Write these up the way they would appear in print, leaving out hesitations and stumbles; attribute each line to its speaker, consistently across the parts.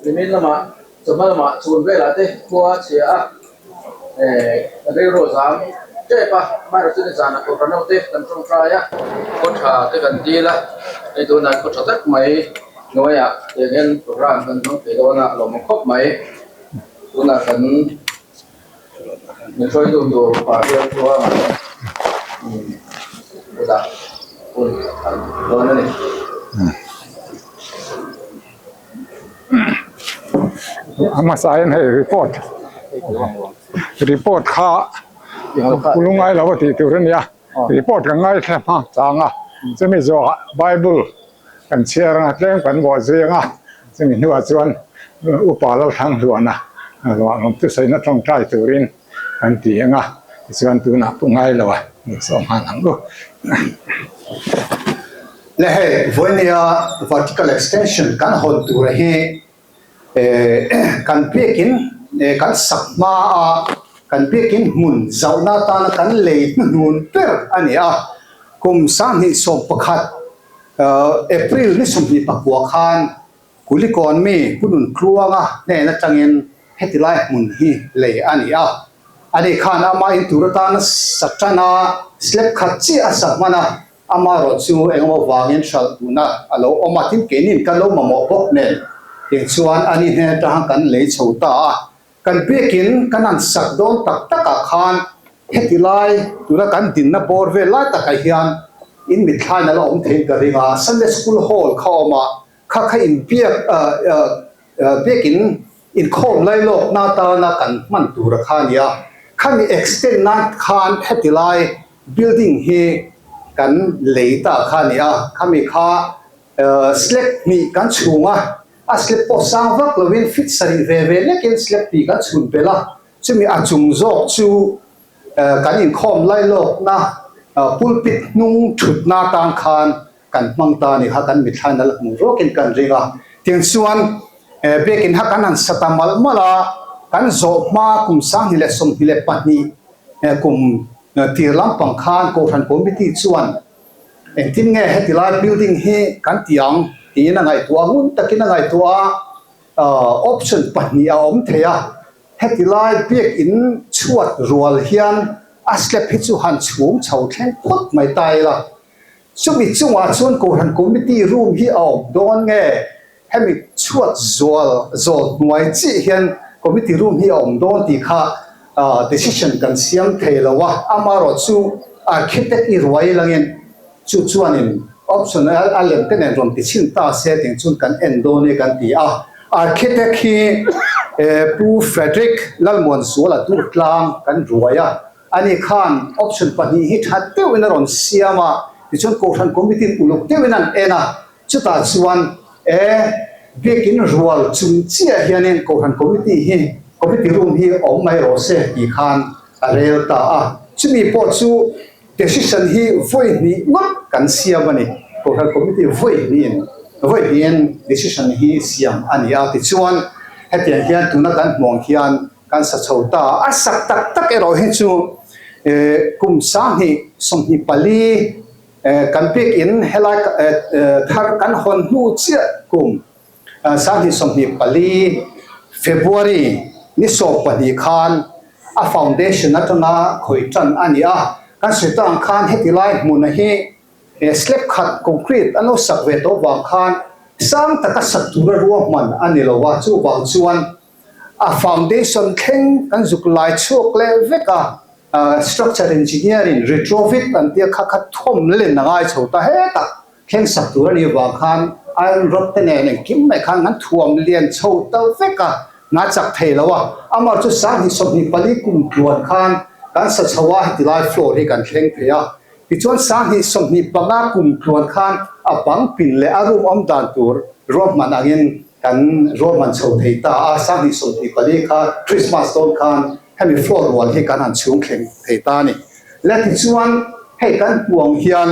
Speaker 1: Nimin lamah chawhma lamah chhun velah te khua a chhia a, kan rilru a zam tep a, amaherawhchu nizanah kawrhra naute kan tawngtai a, khaw tha te kan dil a, hei tunah khaw tha tak mai hnuaiah tiang hian program kan hmang thei dawn a, a lawmawm khawp mai. Tunah kan min hruaitu tur pa hian chuan kutah hun an dawn a ni.
Speaker 2: A hmasa hian hei report report kha lungai lo a tih tur a nia report kan ngaithla hma chang a chumi zawhah bible kan chhiar anga tlem kan bawh zui anga chumi hnuah chuan upa lo thlang hluan a ruah thusaina tawngtai turin kan ti anga tichuan tunah pawh ngai lo a sawm nghal ang u.
Speaker 3: Le hei vawinia vertical extension kan hawn tura hi kan biakin kan sak hma a kan biakin hmun zauhna atana kan lei hnuhnun ber a ni a, kum 2011 April ni 24 khan Kulikawn mi Punun Tluanga hnen atangin heti lai hmun hi lei a ni a. Ani khan ama in tur atana satana slab khat chiah a sa hman a, amaherawh chu engemaw vangin hralh duhna a lo awm a, tin keinin kan lo mamawh bawk nen tiang chuan ani hnen atang kan lei chho ta a. Kan biakin kan han sak dawn tak takah khan heti lai tuna kan dinna bawr vel lai takah hian in mitthlain a la awm theiin ka ring a, Sunday School Hall kha a awm a, kha kha inbiak biakin inkhawm lailawkna atana kan hman tur a kha a ni a, khami extend nan khan heti lai building hi kan lei ta kha a ni a, khami kha slab hnih kan chhung a, a slab pawh sang vak lovin feet sarih ve ve lekin slab hnih kan chhun belh a, chumi a chung zawk chu kan inkhawm lailawkna pulpit hnung thutna atan khan Kan hmang ta ni kha kan mithlain a la hmu rawkin kan ring a, tiang chuan biakin kha kan han sa ta malh malh a, kan zawh hma kum 2022 kum tir lampang khan Kohhran Committee chuan engtin nge heti lai building hi kan ti ang tiin a ngaihtuah a, ngun takin a ngaihtuah a, option pahnih a awm thei a, heti lai biakin chhuat rual hian a slab hi chu han chhum chho thleng phawt mai ta ila. Chumi chungah chuan Kohhran Committee room hi a awm dawn nge? Hemi chhuat zual zawl hnuai chiah hian Committee room hi a awm dawn tih kha decision kan siam thei lo a, amaherawh chu architect i ruai langin chu chuanin option a lem te nen rawn ti chhin ta se tih chuan kan en dawn e kan ti a. Architect hi Pu Frederick Lalmuanzuala Durtlang kan ruai a. Ani khan option pahnih hi tha deuhin a rawn siam a, tichuan Kohhran Committee in uluk deuhin an en a, chutah chuan e biakin rual chung chiah hianin Kohhran Committee hi Committee room hi awm mai rawh se tih khan a rel ta a, chumi pawh chu decision hi vawi hnih ngawt kan siam a ni, Kohhran Committee vawi hnihin vawi hnihin decision hi siam a ni a, tichuan hetiang hian tuna kan hmuh ang hian Kan sa chho ta. A sak tak tak erawh hi chu kum 2024 kan biakin helai thar kan hawn hnu chiah kum 2024 February ni 12 khan a foundation atanga khawih tan a ni a. Kan sawi ta ang khan heti lai hmuna hi slab khat concrete an lo sak ve tawh vang khan sang taka sak tura ruahman a ni lo a, chuvang chuan A foundation thleng kan zuk lai chhuak leh vek a, structure engineering retrofit an tia kha kha thawm len a ngai chho ta hetah thleng sak tur a nih vang khan iron rod te nen engkim mai khan kan thuam lian chho ta vek a, hna chak thei lo a, amah chu 2024 kum tluan khan kan sa chho a heti lai floor hi kan thleng thei a, tichuan 2025 kum tluan khan a bang pin leh a room awm dan tur ruahman angin Kan ruahman chho thei ta a, 2024 kha Christmas dawn khan hemi floor rual hi kan han chhung thleng thei ta a ni. Le tichuan hei kan hmuh ang hian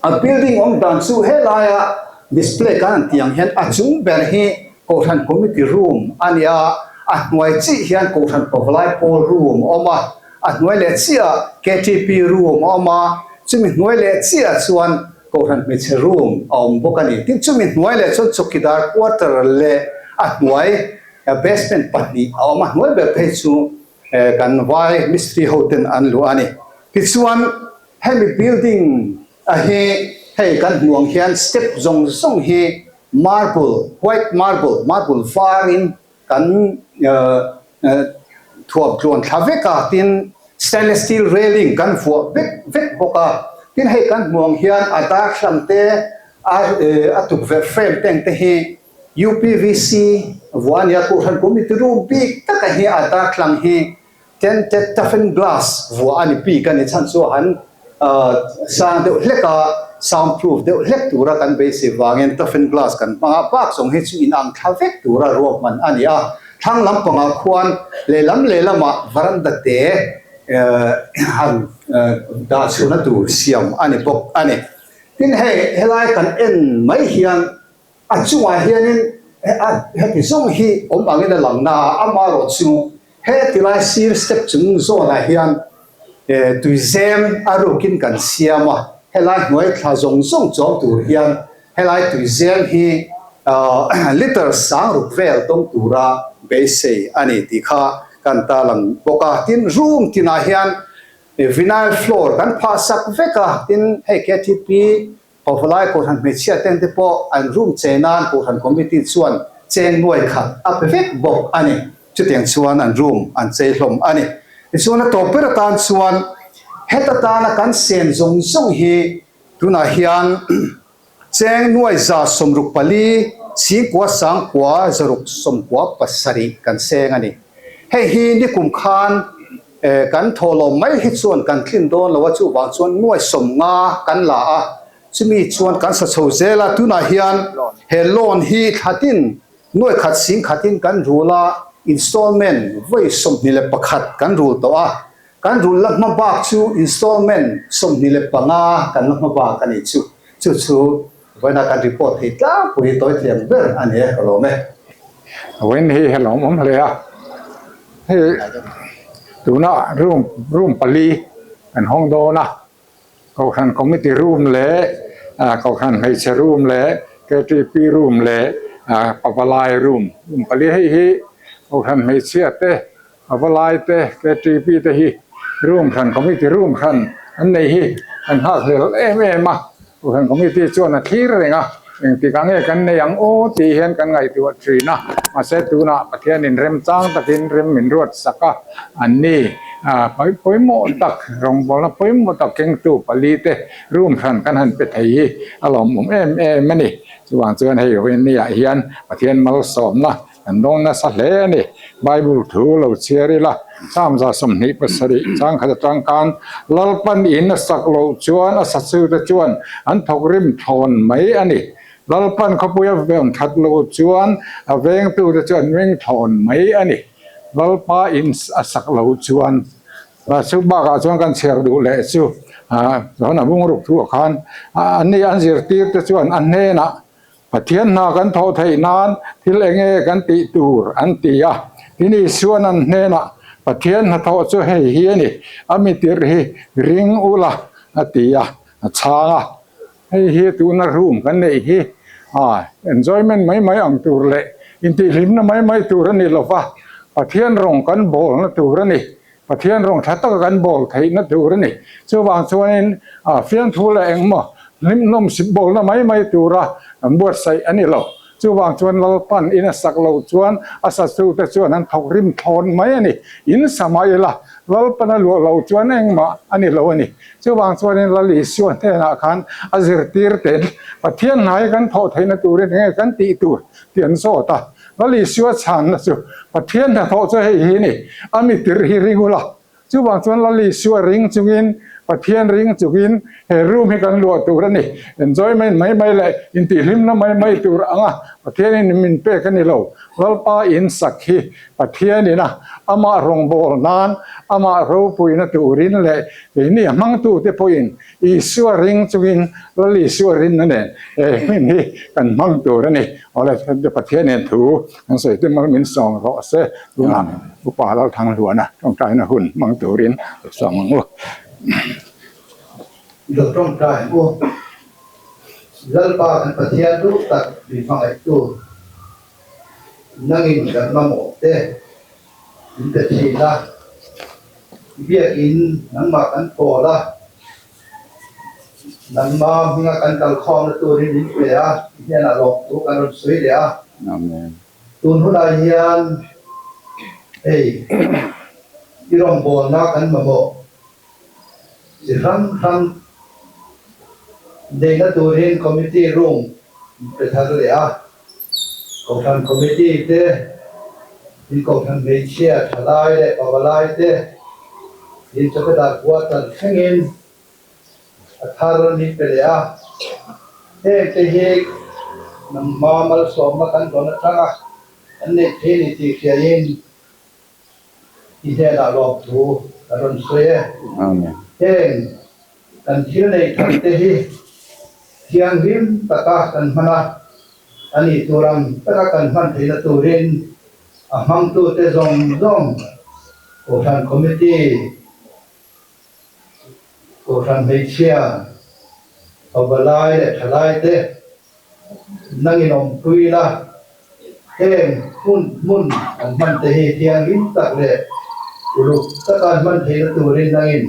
Speaker 3: a building awm dan chu helaia display kan han tih ang hian a chung ber hi Kohhran Committee room a ni a, a hnuai chiah hian Kohhran Pavalai Pawl room a awm a, a hnuai leh chiah ktp room a awm a, chumi hnuai leh chiah chuan Kohhran hmeichhe room a awm bawk a ni. Tin, chumi hnuai leh chuan chawkidar quarter leh A hnuai basement pahnih a awm a, hnuai ber phei chu kan vai mistri ho ten an luah a ni. Tichuan hemi building a hi hei kan hmuh ang hian step zawng zawng hi marble, white marble, marble var in kan thuam tluan thla vek a, tin stainless steel railing kan vuah vek vek bawk a, tin hei kan hmuh ang hian a darthlang te a tukverh frame te ang te hi UPVC vuah a nia, Kohhran Committee room bik taka hi a darthlang hi Tinted toughened glass vuah a ni bik a ni chhan chu a han sang deuh hlek a, sound proof deuh hlek tura kan beisei vangin toughened glass kan hmang a, bak zawng hi chu inang thla vek tura ruahman a ni a. Thlang lampangah khuan lehlam lehlamah varanda te han dah chhuahna tur siam a ni bawk a ni. Tin hei helai kan en mai hian A chungah hianin heti zawng hi awm angin a lang na a, amaherawh chu heti lai sir step chung zawnah hian tuizem a rukin kan siam a, helai hnuai thla zawng zawng chawm tur hian helai tuizem hi liter sang ruk vel dawng tura beisei a ni tih kha kan tarlang bawk a. Tin, room tinah hian vinyl floor kan phah sak vek a, tin hei KTP Pavalai Kohhran hmeichhia ten te pawh an room chei nan Kohhran Committee chuan cheng nuai khat a pe vek bawk a ni. Chutiang chuan an room an chei hlawm a ni. Tichuan a tawp ber atan chuan heta tana kan sen zawng zawng hi tunah hian cheng nuai 164 singkua sangkua 697 kan seng a ni. Hei hi nikum khan Kan thawhlawm mai hi chuan kan tlin dawn lo a, chuvang chuan nuai 50 kan la a, chumi chuan kan sa chho zel a, tunah hian he loan hi thlatin nuai khat sing khatin kan rul a, installment vawi 21 kan rul tawh a, kan rul la hma bak chu installment 25 kan la hma bak a ni chu, chu chu vawiina kan report thei tlangpui tawi thiam ber a ni e, ka lawm e.
Speaker 2: Vawiin hi he lawmawm hle a. Hei tuna room room pali kan hawng dawn a, Kohhran committee room leh Kohhran hmeichhe room leh KTP room leh Pavalai room room pali hei hi Kohhran hmeichhia te Pavalai te KTP te hi room hran committee room hran an nei hi kan nghak hlel em em a. Kohhran Committee chuan a thlir reng a, engtik ah nge kan nei ang aw tih hian kan ngaihtuah thin a, mahse tunah Pathianin remchang takin rem min ruat sak a, an ni pawimawh tak, rawngbawlna pawimawh tak kengtu pali te room hran kan han pe thei hi a lawmawm em em a ni. Chuvang chuan hei Rinni ah hian Pathian malsawmna Kan dawng nasa hle a ni. Bible thu lo chhiar ila, Psalm 27 chang khat atang khan, Lalpan in a sak loh chuan a sachute chuan an thawk rim thlawn mai a ni. Lalpan khawpui a veng that loh chuan a vengtute chu an ring thlawn mai a ni. Lalpa in a sak loh chuan. Chu bakah chuan kan chhiar duh leh chu, chuan a bungruk thuah khan an ni an zirtirte chuan a hnenah Pathian hna kan thawh theih nan thil eng nge kan tih tur an ti a. Tin Isuan an hnenah, Pathian hnathawh chu hei hi a ni, a mi tirh hi ring ula a ti a, a chhang a. Hei hi tuna room kan neih hi enjoyment mai mai ang tur leh intihhlimna mai mai tur a ni lova, Pathian rawng kan bawlna tur a ni. Pathian rawng tha taka kan bawl theihna tur a ni. Chuvang chuanin fiamthu leh engmaw hlimhnawm sip bawlna mai mai tura kan buatsaih a ni lo. Chuvang chuan Lalpan in a sak loh chuan a satute chuan an thawk rim thlawn mai a ni. In sa mah ila Lalpan a luah loh chuan engmah a ni lo a ni. Chuvang chuanin Lal Isua hnenah khan a zirtir ten Pathian hnai kan thawh theihna turin enge kan tih tur tih an zawt a. Lal Isua chhanna chu Pathian hnathawh chu hei hi a ni, a mi tirh hi ring ula. Chuvang chuan Lal Isua ring chungin, Pathian ring chungin he room hi kan luah tur a ni. Enjoyment mai mai leh intihhlimna mai mai tur anga Pathianin min pek a ni lo. Lalpa in sak hi Pathianin a amah rawngbâwl nan, amah ropuina turin leh keini a hmangtute pawhin Isua ring chungin Lal Isua rinna nen he hmun hi kan hmang tur a ni. Awle Pathianin thu kan sawi te mal min sawng rawh se. Tunah Upa Lalthangluana tawngtaina hun hmang turin ka sawm ang u.
Speaker 1: Lo tawngtai ang u. Lalpa kan Pathian duh tak min hmangaihtu.
Speaker 3: Nangin kan mamawh te min pe thin a, i biakin nangmah kan pawl a, nangma hminga kan kalkhawmna turin min pe a, i hnenah lawmthu kan rawn sawi leh a. Tun hunah hian hei i rawngbawlna kan mamawh chi hrang hrang neihna turin committee room min pe thar leh a. Kohhran committee te, in kohhran hmeichhia thalai leh pavalai te, in chawkadar quarter thlengin a thar min pe leh a. Heng te hi nangma malsawmna kan dawn atanga kan neih thei ni tih hriain i hnenah lawmthu kan rawn sawi e. Heng kan thil neih that te hi thianghlim taka kan hman a, a nih tur ang taka kan hman theihna turin a hmangtute zawng zawng Kohhran Committee, Kohhran hmeichhia, pavalai leh thalai te nangin awmpui la, heng hmun hmun an hman te hi thianghlim tak leh uluk taka an hman theihna turin nangin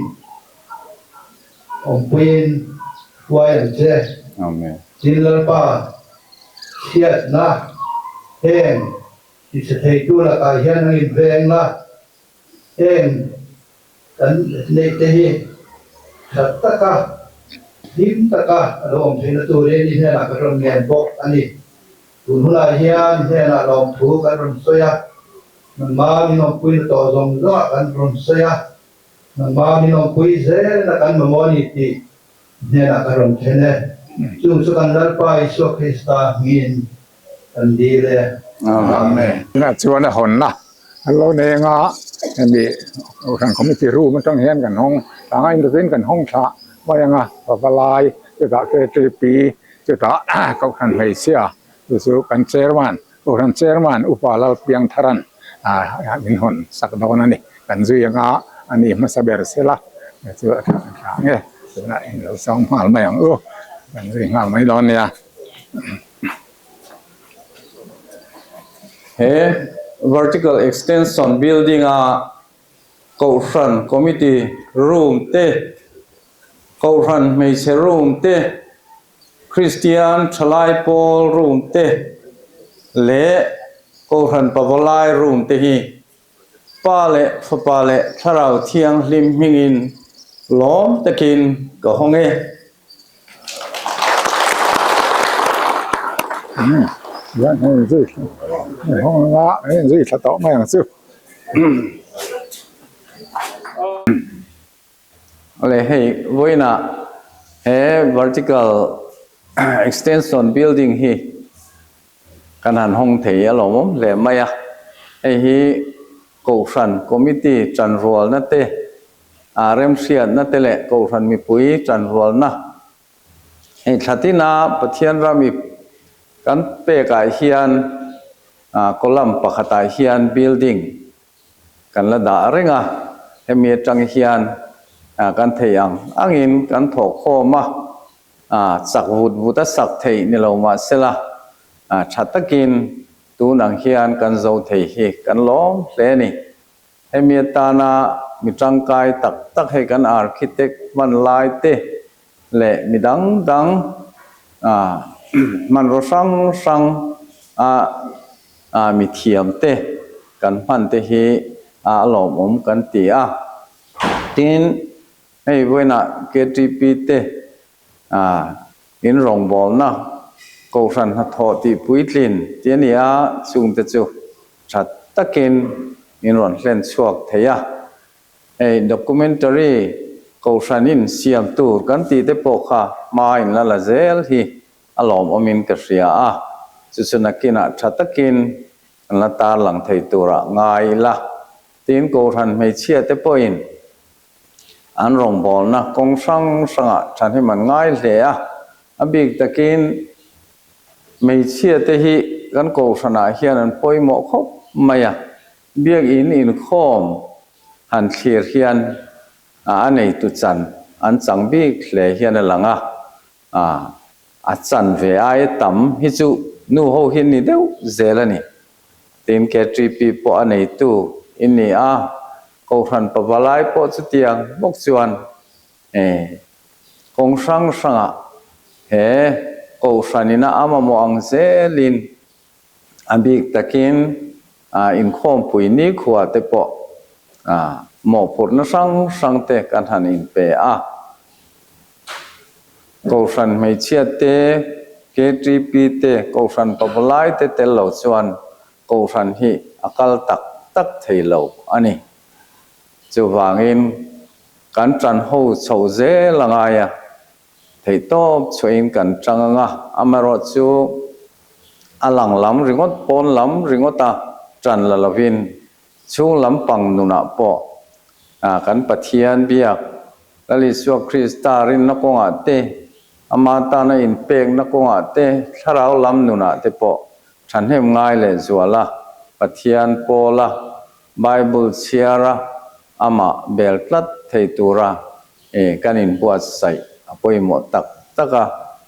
Speaker 3: awmpuiin hruai ang che. Tin Lalpa chhiatna heng tichhe theitu lakah hian nangin veng la, heng Kan neih te hi that taka, hlim taka a lo awm theihna turin i hnenah kan rawn ngen bawk a ni. Tun hunah hian i hnenah lawmthu kan rawn sawi a, nangma min awmpuina tawh zawng zawngah kan rawn sawi a, nangma min awmpui zelna kan mamawh a ni tih i hnenah kan rawn then e. Chung chu kan Lalpa Isua Krista hmingin kan dil e.
Speaker 2: Amen. Tunah chuan a hawnna an lo nei anga hemi Kohhran Committee room atang hian kan hawng tlang a inrukin kan hawng thlah mai anga Pavalai chutah KTP chutah Kohhran hmeichhia chu chu kan Chairman Kohhran Chairman Upa Lalpiangtharan min hawn sak dawn a ni kan zui anga a ni hmasa ber sela chu a tha nge tunah in lo sawm nghal mai ang u kan zui nghal mai dawn nia.
Speaker 1: He Vertical Extension Building a Kohhran Committee Room te, Kohhran Hmeichhe Room te, Kristian Thalai Pawl Room te leh Kohhran Pavalai Room te hi Pa leh Fapa leh Thlarau Thianghlim hmingin lawm takin ka hawng e. Awle hei vawiinah he vertical extension building hi kan han hawng thei a lawmawm hle mai a, hei hi Kohhran committee tanrualna te, remhriatna te leh Kohhran mipui tanrualna hei thla tina Pathian ram ip kan pekah hian column pakhatah hian building kan la dah reng a, hemi atang hian kan thei ang angin kan thawhkhawm a, chak vut vut a sak theih ni lo mahsela tha takin Tun ang hian kan zo thei hi kan lawm hle a ni. Hemi atana mi tangkai tak tak hei kan architect hman lai te leh mi dang dang hmanraw hrang hrang a mi thiam te kan hman te hi a lawmawm kan ti a. Tin, hei vawiinah KTP te In rawngbawlna Kohhran hnathawh tih puitlin ti a ni a, chungte chu tha takin in rawn hlen chhuak thei a. Hei documentary Kohhranin siam tur kan tih te pawh kha hma in la la zel hi a lawmawmin ka hria a, chu chu nakinah tha takin kan la tarlang thei turah ngai ila. Tin, Kohhran hmeichhia te pawhin An rawngbawlna kawng hrang hrangah thahnem an ngai hle a, a bik takin hmeichhia te hi kan kohhranah hian an pawimawh khawp mai a, biakin inkhawm han thlir hian a neitu chan an chang bik hle hian a lang a, a chan ve aia tam hi chu nu ho hi ni deuh zel a ni.
Speaker 4: Tin KTP pawh a neitu in ni a, Kohhran pavalai pawh chutiang bawk chuan kawng hrang hrangah he Kohhran ina a mamawh ang zelin a bik takin inkhawmpui nikhua te pawh mawhphurhna hrang hrang te kan han inpe a. Kohhran hmeichhia te, KTP te, Kohhran pavalai te tel lo chuan Kohhran hi a kal tak tak thei lo a ni. Chuvangin kan ṭan ho chho zel a ngai a, theihtawp chhuahin kan ṭang ang a, amaherawhchu a lang lam ringawt pawn lam ringawta ṭan la lovin chhung lampang nunah pawh kan Pathian biak Lal Isua Krista rinna kawngah te, ama tana inpekna kawngah te, thlarau lam nunah te pawh Thahnem ngai leh zuala Pathian pawla Bible chhiara amah bel tlat thei tura kan inbuatsaih a pawimawh tak tak a.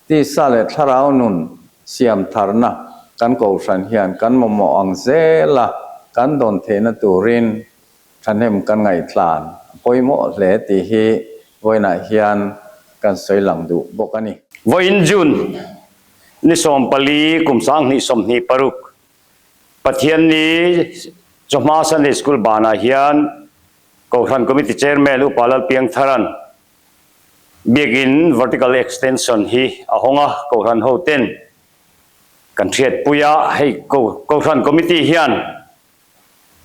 Speaker 4: Tisa leh thlarau nun siam tharna kan kohhran hian kan mamawh ang zela kan dawn theihna turin thahnem kan ngaihtlan a pawimawh hle tih hi vawiinah hian kan sawi lang duh bawk a ni.
Speaker 5: Vawiin June ni 14 kum 2026 Pathianni chawhma Sunday School banah hian Kohhran Committee Chairman Upa Lalpiangtharan Biakin Vertical Extension hi a hawng a, Kohhran hoten kan hriatpui a, hei Kohhran Committee hian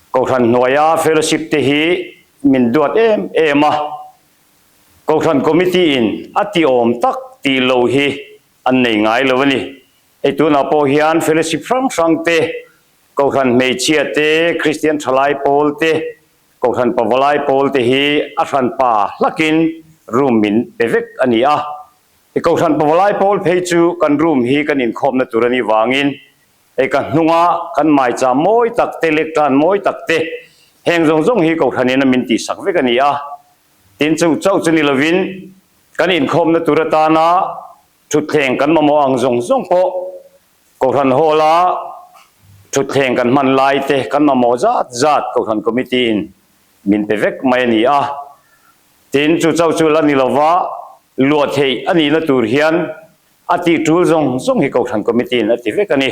Speaker 5: Kohhran hnuaia fellowship te hi min duat em em a, Kohhran Committee in a ti awm tak tih lo hi an nei ngai lo a ni. Hei tunah pawh hian fellowship hrang hrang te, Kohhran hmeichhia te, Kristian thalai pawl te, Kohhran pavalai pawl te hi a hranpa hlakin room min pe vek a ni a. Hei Kohhran pavalai pawl phei chu kan room hi kan inkhawmna tur a nih vangin Hei ka hnunga kan maicha mawi tak te, lektan mawi tak te, heng zawng zawng hi Kohhranin a min tihsak vek a ni a. Tin, chu chauh chu ni lovin kan inkhawmna tur atana thutthleng kan mamawh ang zawng zawng pawh Kohhran Hall-a thutthleng kan hman lai te kan mamawh zat zat Kohhran Committee-in min pe vek mai a ni a. Tin, chu chauh chu la ni lova luah theih a nihna tur hian A tih tul zawng zawng hi Kohhran Committee in a ti vek a ni.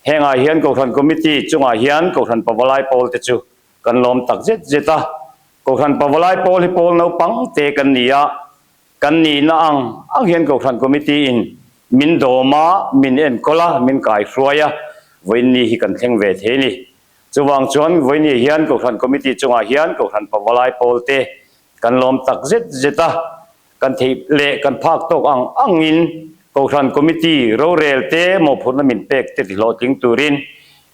Speaker 5: Hengah hian Kohhran Committee chungah hian Kohhran Pavalai Pawl te chu kan lawm tak zet zet a. Kohhran Pavalai Pawl hi pawl naupang te kan ni a, kan nihna ang ang hian Kohhran Committee in min dawm a, min enkawl a, min kaihruai a, vawiinni hi kan thleng ve thei a ni. Chuvang chuan vawiinni hian Kohhran Committee chungah hian Kohhran Pavalai Pawl te kan lawm tak zet zet a. Kan theih leh kan phak tawk ang angin Kohhran Committee rorel te mawhphurhna min pek te tihlawhtling turin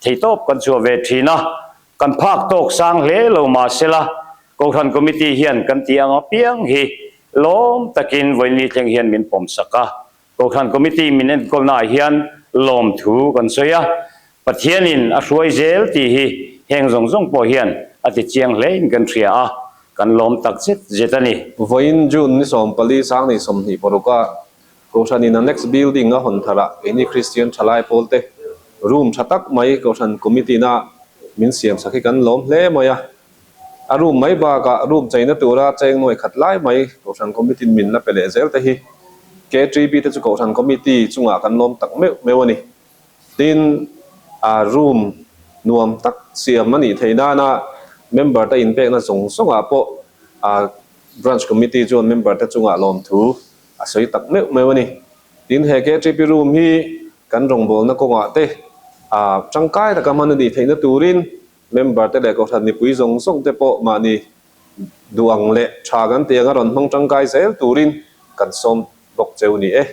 Speaker 5: theihtawp kan chhuah ve thin a, kan phak tawk sang hle lo mahsela Kohhran Committee hian kan tih ang apiang hi lawm takin vawiinni thleng hian min pawmsak a, Kohhran Committee min enkawlnaah hian lawmthu kan sawi a, Pathianin a hruai zel tih hi heng zawng zawng pawh hian a ti chiang hlein kan hria a, kan lawm tak zet zet a ni.
Speaker 6: Vawiin June ni 14 2026 a Kohhranin Annex Building a hawn thar ah keini Kristian thalai pawlte room tha tak mai Kohhran Committee na min siam sak hi kan lawm hle mai a. A room mai bakah room cheina tura cheng nuai khat lai mai Kohhran Committee min la pe leh zel te hi KTB te chu Kohhran Committee chungah kan lawm tak meuh meuh a ni. Tin, a room nuam tak siam a nih theih nana member te inpekna zawng zawngah pawh a Branch Committee chuan member te chungah lawmthu a sawi tak meuh meuh a ni. Tin, he KTP room hi kan rawngbawlna kawngah te a tangkai taka hman a nih theihna turin member te leh kohhran mipui zawng zawng te pawh mahni duh ang leh tha kan tih anga rawn hmang tangkai zel turin kan sawm bawk cheu ni e.